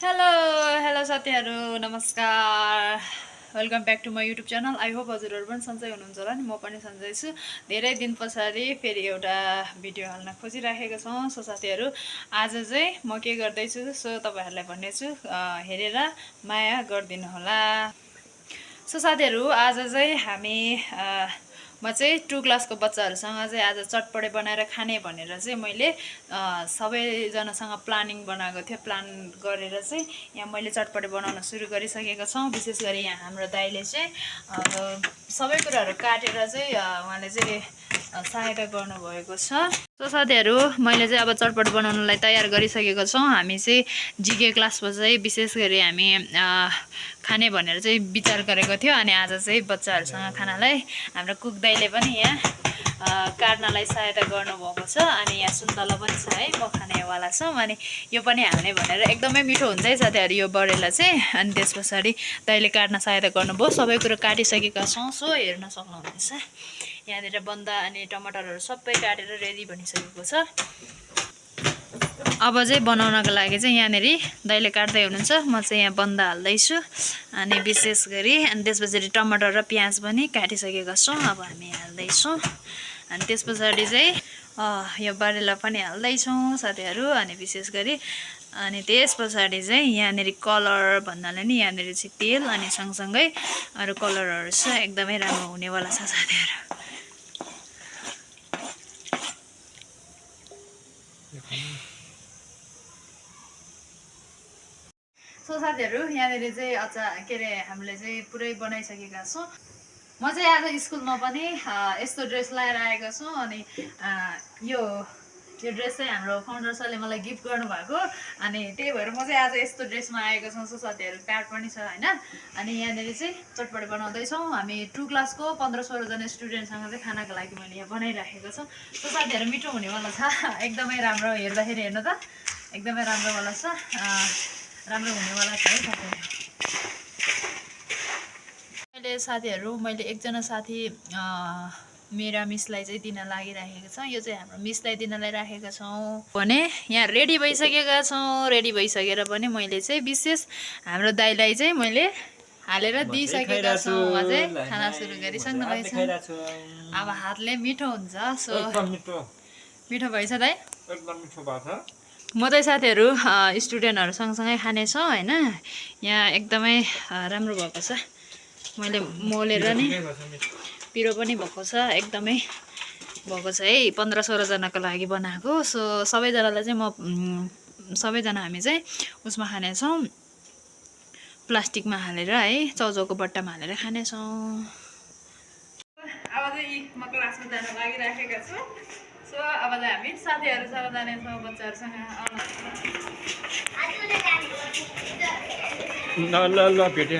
Hello hello साथीहरु नमस्कार welcome back to my YouTube channel. I hope हजुरहरु पनि सन्चै हुनुहुन्छ होला नि। म पनि सन्चै छु। धेरै दिन पछाडि फेरि एउटा भिडियो हाल्न खोजिराखेको छौं। सो साथीहरु आज चाहिँ म के गर्दैछु सो तपाईहरुलाई भन्नेछु, हेरेर माया गर्दिनु होला। सो साथीहरु आज चाहिँ हामी म चाहिँ 2 क्लासको बच्चाहरुसँग चाहिँ आज चटपटे बनाएर खाने भनेर चाहिँ मैले सबैजनासँग प्लानिङ बनाएको थियो। प्लान गरेर चाहिँ यहाँ मैले चटपटे बनाउन सुरु गरिसकेको छौं। विशेष गरी यहाँ हाम्रो दाइले चाहिँ सबै कुराहरु काटेर चाहिँ उहाँले चाहिँ सहायता गर्नुभएको छ। सो साथीहरु मैले चाहिँ अब चटपट बनाउनलाई तयार गरिसकेको छौं। हामी चाहिँ जिके क्लासमा चाहिँ विशेष गरी हामी खाने भनेर चाहिँ विचार गरेको थियो। अनि आज चाहिँ बच्चाहरुसँग खानालाई हाम्रो कुक दाइले पनि यहाँ काट्नलाई सहायता गर्नुभएको छ। अनि यहाँ सुन्तला पनि छ है, म खानेवाला छौं। अनि यो पनि हाल्ने भनेर एकदमै मिठो हुन्छ है साथीहरु यो बडेला चाहिँ। अनि त्यसपछि दाइले काट्न सहायता गर्नुभयो। सबै कुरो काटिसकेका छौं। सो हेर्न सक्नुहुनेछ यहाँनिर बन्दा अनि टमाटरहरु सबै काटेर रेडी बनिसकेको छ। अब चाहिँ बनाउनको लागि चाहिँ यहाँनिर दाइले काट्दै हुनुहुन्छ, म चाहिँ यहाँ बन्दा हाल्दै छु। अनि विशेष गरी अनि त्यसपछि टमाटर र प्याज पनि काटिसकेका छौं। अब हामी हाल्दै छौं। अनि त्यसपछि चाहिँ यो बारेला पनि हाल्दै छौं साथीहरु। अनि विशेष गरी अनि त्यसपछि चाहिँ यहाँनिर कलर भन्नाले नि यहाँनिर चाहिँ तेल अनि सँगसँगै अरु कलरहरु छ, एकदमै राम्रो हुनेवाला छ साथीहरु। सो साथीहरु यहाँनिर चाहिँ के अरे हामीले चाहिँ पुरै बनाइसकेका छौं। म चाहिँ आज स्कुलमा पनि यस्तो ड्रेस लाएर आएको छु। अनि यो ड्रेस चाहिँ हाम्रो फाउन्डर सरले मलाई गिफ्ट गर्नुभएको। अनि त्यही भएर म चाहिँ आज यस्तो ड्रेसमा आएको छु। सो साथीहरु कार्ड पनि छ हैन। अनि यहाँनिर चाहिँ चटपटे बनाउँदै छौं। हामी 2 क्लासको 15-16 जना स्टुडेन्टसँग चाहिँ खानाको लागि मैले यहाँ बनाइराखेको छु। सो साथीहरु मिठो हुनेवाला छ, एकदमै राम्रो। हेर्दाखेरि हेर्नु त एकदमै राम्रोवाला छ, राम्रो हुनेवाला छ है साथीहरु। मैले एकजना साथी मेरा मिसलाई चाहिँ दिन लागिराखेको छ। यो चाहिँ हाम्रो मिसलाई दिनलाई राखेका छौं भने यहाँ रेडी भइसकेका छौं। रेडी भइसकेर पनि मैले चाहिँ विशेष हाम्रो दाइलाई चाहिँ मैले हालेर दिइसकेका छु। उहाँ चाहिँ खाना सुरु गरिसक्नु भएछ। अब हातले मिठो हुन्छ। सो मिठो भएछ दाइ, एकदम मिठो भएको छ। म चाहिँ साथीहरु स्टुडेन्टहरु सँगसँगै खाने छौं हैन। यहाँ एकदमै राम्रो भएको छ। मैले मोलेर नि पिरो पनि भएको छ, एकदमै भएको छ है। 15-16 जनाको लागि बनाएको। सो सबैजनालाई चाहिँ सबैजना हामी चाहिँ उसमा खाने छौं, प्लास्टिकमा हालेर है, चौचौको बट्टामा हालेर खाने छौं। अब चाहिँ म क्लासमा जान लागिराखेको छु। सो अब चाहिँ हामी साथीहरुसँग जाने छौं, बच्चाहरुसँग। ल भेटे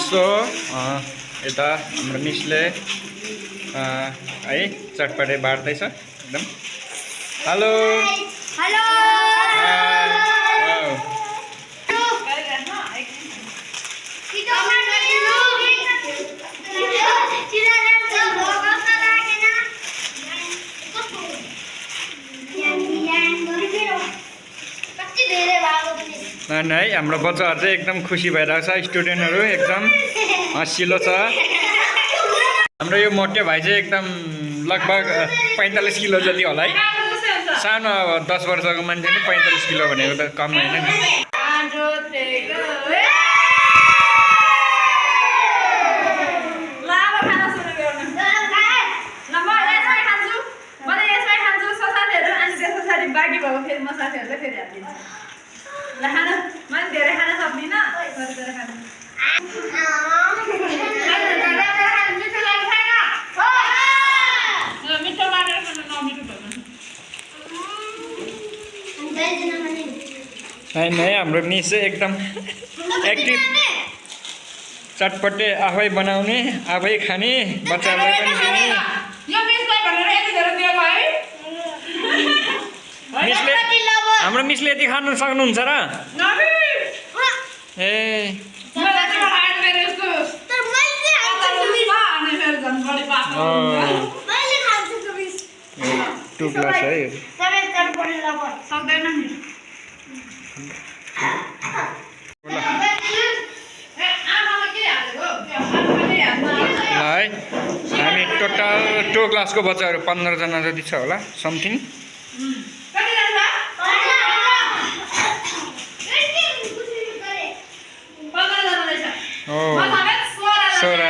सो यता हाम्रो मिसले है चटपटे बाड्दैछ एकदम। हेलो हेलो है हाम्रो बच्चाहरु चाहिँ एकदम खुसी भइरहेको छ। स्टुडेन्टहरु एकदम हँसिलो छ। हाम्रो यो मोटे भाइ चाहिँ एकदम लगभग 45 किलो जति होला है। सानो 10 वर्षको मान्छे नि 45 किलो भनेको त कम होइन नि। बाँकी भएको फेरि म साथीहरुलाई फेरि हाल्दिन्छु। ल खाना मैले धेरै खान सक्दिन। मिठो लागेर खानु नमिठो होइन है हाम्रो मिस चाहिँ एकदम एक्टिभ, चटपटे आफै बनाउने आफै खाने, बच्चाहरूलाई पनि दिने। हाम्रो मिसले यति खानु सक्नुहुन्छ र? ए क्लास है यो। सक्दैन नि ल है हामी टोटल 2 क्लासको बच्चाहरू 15 जना जति छ होला समथिङ। हो 16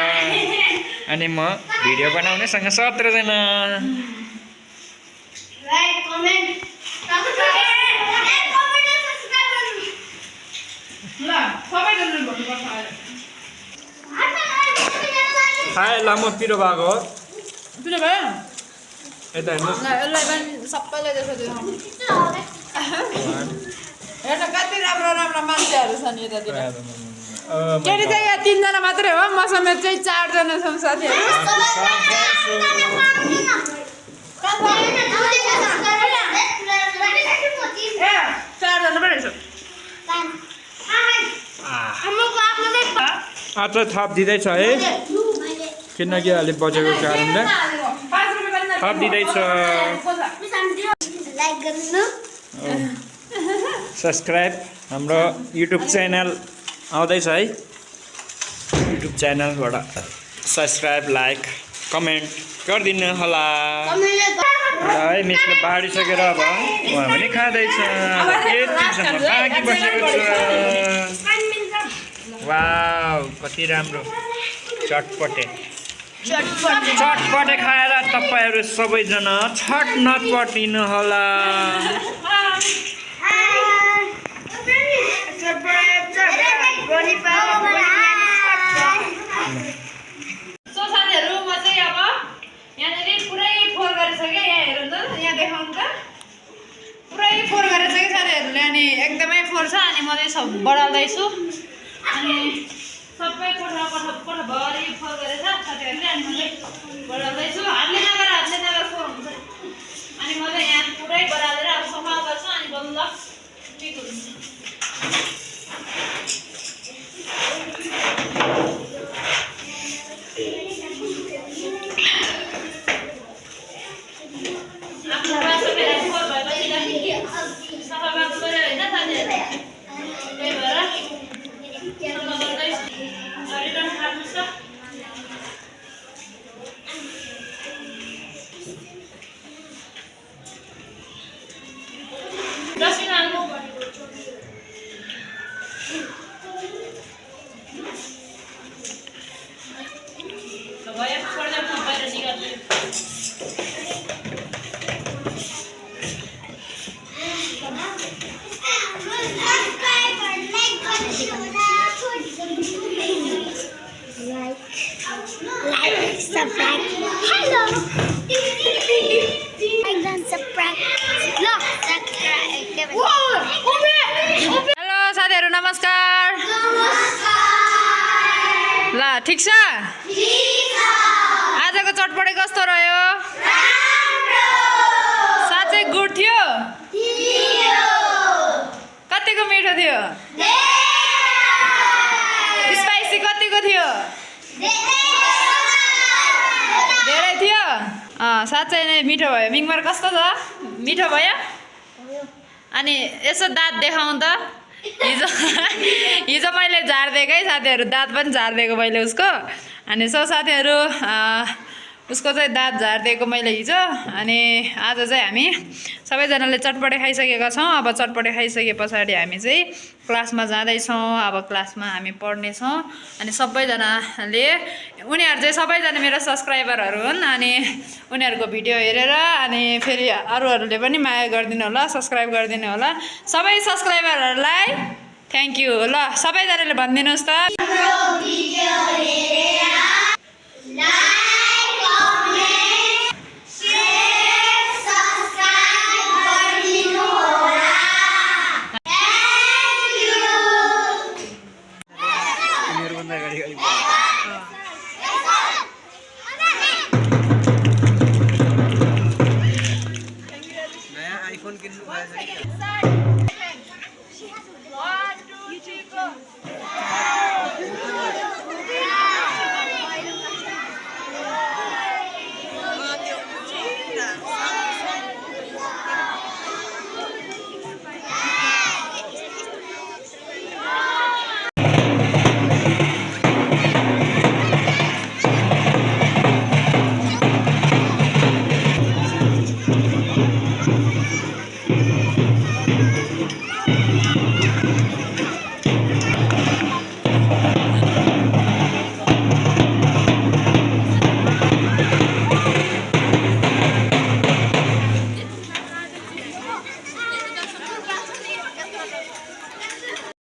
अनि म भिडियो बनाउनेसँग 17 जना। हाय लामो पिरो भएको हो पिरो भयो यता हेर्नुहोस्। ल यसलाई पनि सबैलाई देखाउँछु हेर्न कति राम्रो राम्रो मान्छेहरू छन् यतातिर। केटी चाहिँ यहाँ 3 जना मात्रै हो म समेत चाहिँ 4 जना छौँ साथीहरू। ए 4 जना पो रहेछ। अचार थप दिँदैछ है किनकि अलि बजेको कारणले थप दिँदैछ। सब्सक्राइब हाम्रो युट्युब च्यानल आउँदैछ है युट्युब च्यानलबाट सब्सक्राइब लाइक कमेन्ट गरिदिनु होला। है मिसले बाँडिसकेर अब उहाँ पनि खाँदैछ यतिसम्म बाँकी बसेको छ। वाउ कति राम्रो चटपटे चटपटे खाएर तपाईँहरू सबैजना छट नपटिनु होला। सो साथीहरू म चाहिँ अब यहाँनिर पुरै फोहोर गरिसकेँ। यहाँ हेर्नु त यहाँ देखाउनु त पुरै फोहोर गरेछ कि साथीहरूले अनि एकदमै फोहोर छ। अनि म चाहिँ सब बढाल्दैछु अनि सबै कोठाभरि फोहोर गरेछ साथीहरूले। अनि म चाहिँ बढाल्दैछु हातले नगर फोहोर हुन्छ। अनि म चाहिँ यहाँ पुरै बढालेर अब सफा गर्छु अनि बल्ल ठिक हुन्छ। सफा गर्नु पऱ्यो होइन साथीहरू त्यही भएर सफा गर्दैछु। रिटर्न खानुहोस् त। डस्टबिन हाल्नु भयो छोड्दै म बाहिर निकाल्छु। Subscribe. Hello. Like and subscribe. No, subscribe. Hello साथीहरू नमस्कार। ल ठिक छ आजको चटपटे कस्तो रह्यो? साँच्चै गुड थियो? कतिको मिठो थियो? स्पाइसी कतिको थियो? धेरै थियो। साँच्चै नै मिठो भयो। मिङमार कस्तो छ? मिठो भयो? अनि यसो दाँत देखाउँ त। हिजो मैले झारिदिएको है साथीहरू दाँत पनि झारिदिएको मैले उसको। अनि सो साथीहरू उसको चाहिँ दाँत झारिदिएको मैले हिजो। अनि आज चाहिँ हामी सबैजनाले चटपटे खाइसकेका छौँ। अब चटपटे खाइसके पछाडि हामी चाहिँ क्लासमा जाँदैछौँ। अब क्लासमा हामी पढ्नेछौँ। अनि सबैजनाले उनीहरू चाहिँ सबैजना मेरो सब्सक्राइबरहरू हुन्। अनि उनीहरूको भिडियो हेरेर अनि फेरि अरूहरूले पनि माया गरिदिनु होला सब्सक्राइब गरिदिनु होला। सबै सब्सक्राइबरहरूलाई थ्याङ्क यू। ल सबैजनाले भनिदिनुहोस् त।